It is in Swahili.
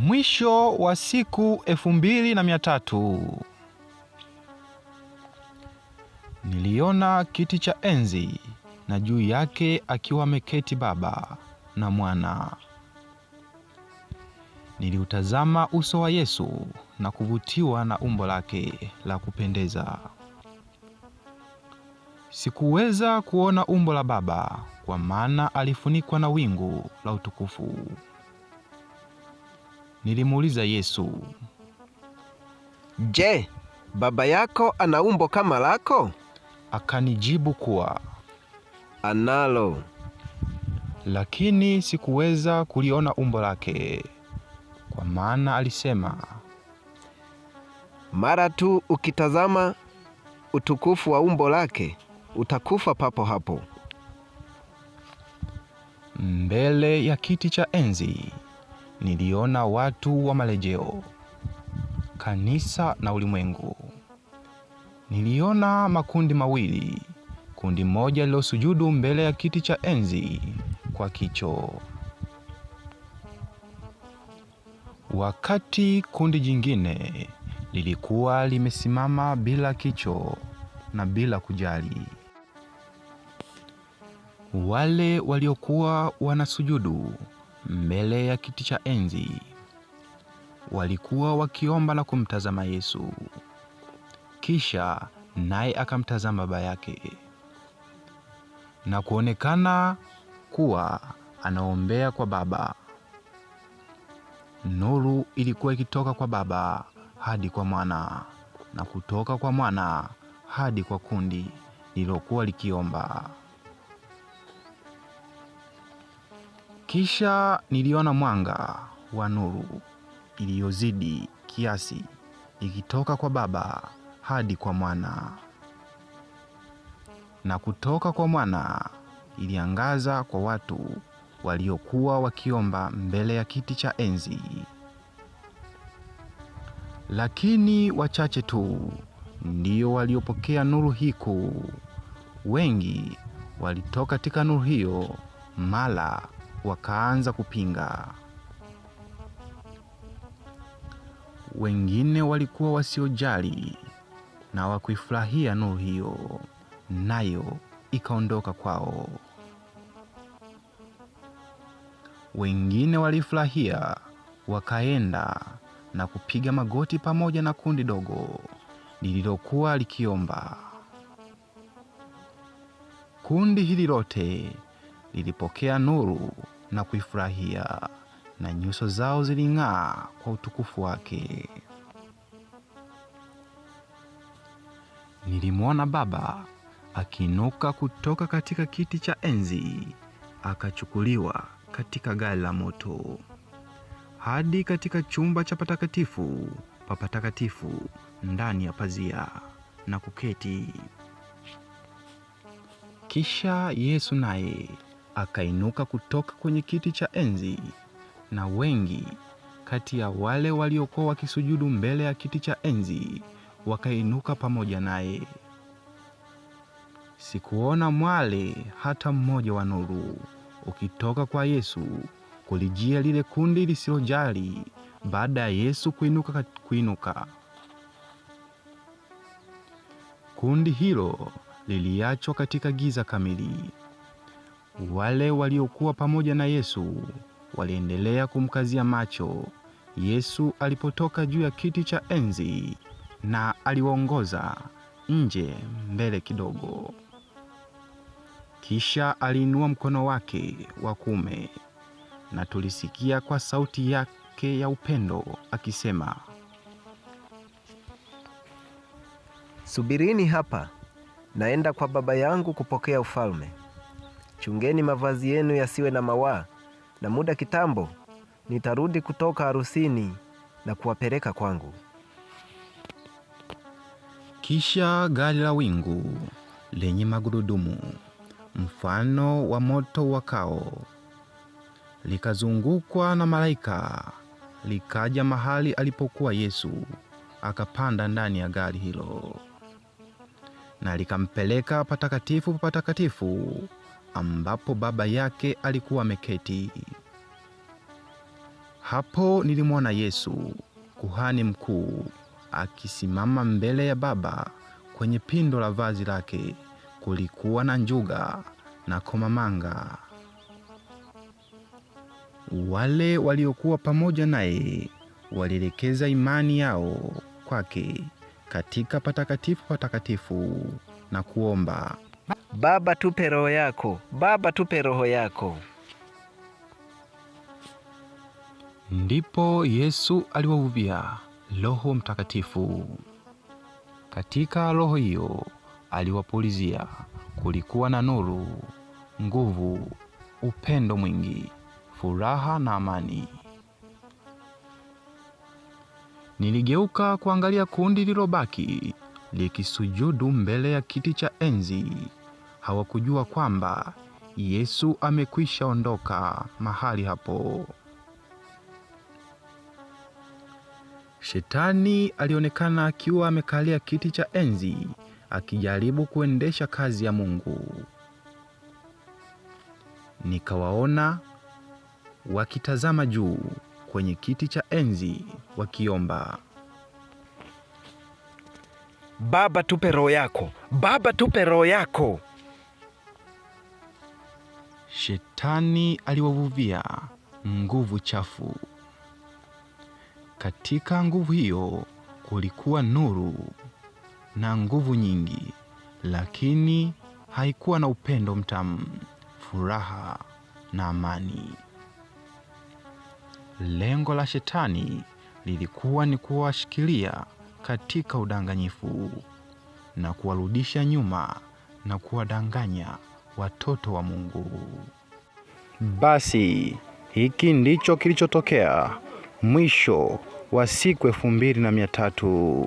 Mwisho wa siku 2300 niliona kiti cha enzi na juu yake akiwa ameketi Baba na Mwana. Niliutazama uso wa Yesu na kuvutiwa na umbo lake la kupendeza. Sikuweza kuona umbo la Baba kwa maana alifunikwa na wingu la utukufu. Nilimuuliza Yesu, Je, baba yako ana umbo kama lako? Akanijibu kuwa analo, lakini sikuweza kuliona umbo lake, kwa maana alisema, mara tu ukitazama utukufu wa umbo lake utakufa papo hapo. Mbele ya kiti cha enzi niliona watu wa marejeo, kanisa na ulimwengu. Niliona makundi mawili, kundi moja lilosujudu mbele ya kiti cha enzi kwa kicho, wakati kundi jingine lilikuwa limesimama bila kicho na bila kujali. Wale waliokuwa wanasujudu mbele ya kiti cha enzi walikuwa wakiomba na kumtazama Yesu. Kisha naye akamtazama baba yake na kuonekana kuwa anaombea kwa Baba. Nuru ilikuwa ikitoka kwa Baba hadi kwa Mwana na kutoka kwa Mwana hadi kwa kundi lililokuwa likiomba. Kisha niliona mwanga wa nuru iliyozidi kiasi ikitoka kwa Baba hadi kwa Mwana, na kutoka kwa Mwana iliangaza kwa watu waliokuwa wakiomba mbele ya kiti cha enzi. Lakini wachache tu ndio waliopokea nuru hii kuu. Wengi walitoka katika nuru hiyo mara wakaanza kupinga. Wengine walikuwa wasiojali na wakuifurahia nuru hiyo, nayo ikaondoka kwao. Wengine walifurahia wakaenda na kupiga magoti pamoja na kundi dogo lililokuwa likiomba. Kundi hili lote lilipokea nuru na kuifurahia, na nyuso zao ziling'aa kwa utukufu wake. Nilimwona Baba akiinuka kutoka katika kiti cha enzi, akachukuliwa katika gari la moto hadi katika chumba cha patakatifu pa patakatifu ndani ya pazia na kuketi. Kisha Yesu naye akainuka kutoka kwenye kiti cha enzi, na wengi kati ya wale waliokuwa wakisujudu mbele ya kiti cha enzi wakainuka pamoja naye. Sikuona mwale hata mmoja wa nuru ukitoka kwa Yesu kulijia lile kundi lisilojali baada ya Yesu kuinuka. Kundi hilo liliachwa katika giza kamili. Wale waliokuwa pamoja na Yesu waliendelea kumkazia macho Yesu alipotoka juu ya kiti cha enzi na aliwaongoza nje mbele kidogo. Kisha aliinua mkono wake wa kuume na tulisikia kwa sauti yake ya upendo akisema, Subirini hapa, naenda kwa Baba yangu kupokea ufalme. Chungeni mavazi yenu yasiwe na mawaa, na muda kitambo nitarudi kutoka harusini na kuwapeleka kwangu. Kisha gari la wingu lenye magurudumu mfano wa moto wakao likazungukwa na malaika, likaja mahali alipokuwa Yesu, akapanda ndani ya gari hilo, na likampeleka patakatifu pa patakatifu, ambapo Baba yake alikuwa ameketi. Hapo nilimwona Yesu, kuhani mkuu, akisimama mbele ya Baba. Kwenye pindo la vazi lake kulikuwa na njuga na komamanga. Wale waliokuwa pamoja naye walielekeza imani yao kwake katika patakatifu patakatifu na kuomba, Baba, tupe roho yako. Baba, tupe roho yako. Ndipo Yesu aliwavuvia Roho Mtakatifu. Katika roho hiyo aliwapulizia, kulikuwa na nuru, nguvu, upendo mwingi, furaha na amani. Niligeuka kuangalia kundi lililobaki likisujudu mbele ya kiti cha enzi. Hawakujua kwamba Yesu amekwisha ondoka mahali hapo. Shetani alionekana akiwa amekalia kiti cha enzi akijaribu kuendesha kazi ya Mungu. Nikawaona wakitazama juu kwenye kiti cha enzi wakiomba, Baba, tupe roho yako. Baba, tupe roho yako. Shetani aliwavuvia nguvu chafu. Katika nguvu hiyo kulikuwa nuru na nguvu nyingi, lakini haikuwa na upendo mtamu, furaha na amani. Lengo la shetani lilikuwa ni kuwashikilia katika udanganyifu na kuwarudisha nyuma na kuwadanganya watoto wa Mungu. Basi hiki ndicho kilichotokea mwisho wa siku 2300.